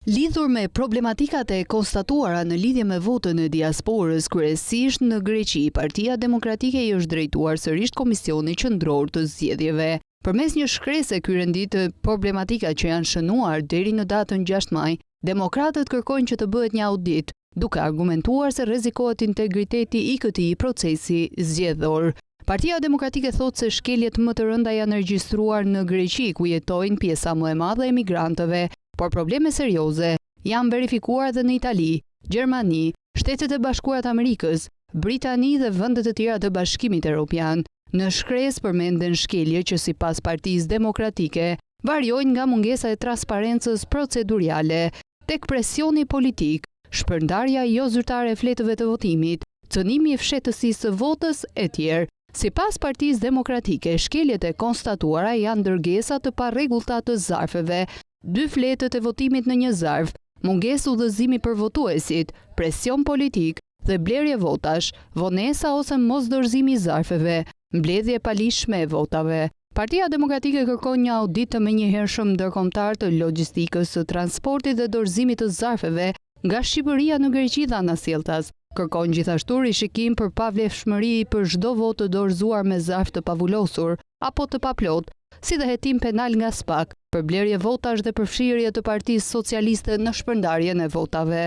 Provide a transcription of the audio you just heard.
Lidhur me problematikat e konstatuara në lidhje me votën e diasporës, kryesisht në Greqi, Partia Demokratike i është drejtuar sërisht Komisionit Qendror të Zgjedhjeve. Përmes një shkrese ky rendit problematikat që janë shënuar deri në datën 6 maj, demokratët kërkojnë që të bëhet një audit, duke argumentuar se rrezikohet integriteti i këtij procesi zgjedhor. Partia Demokratike thotë se shkeljet më të rënda janë regjistruar në Greqi, ku jetojnë pjesa më e madhe e emigrantëve, por probleme serioze janë verifikuar edhe në Itali, Gjermani, Shtetet e Bashkuara të Amerikës, Britani dhe vende të tjera të Bashkimit Europian. Në shkresë përmenden shkelje që sipas Partisë Demokratike variojnë nga mungesa e transparencës proceduriale tek presioni politik, shpërndarja jozyrtare e fletëve të votimit, cënimi i fshehtësisë së votës etj. Sipas Partisë Demokratike, shkeljet e konstatuara janë dërgesa të parregullta të zarfeve, dy fletët e votimit në një zarf, mungesë udhëzimi për votuesit, presion politik dhe blerje votash, vonesa ose mosdorëzimi i zarfeve, mbledhje e paligjshme e votave. Partia Demokratike kërkon një audit të menjëhershëm ndërkombëtar të logjistikës së transportit dhe dorëzimit të zarfeve nga Shqipëria në Greqi dhe anasjelltas. Kërkon gjithashtu rishikim për pavlefshmëri për çdo votë të dorëzuar me zarf të pavulosur apo të paplotë, si dhe hetim penal nga SPAK për blerje votash dhe përfshirje të Partisë Socialiste në shpërndarjen e votave.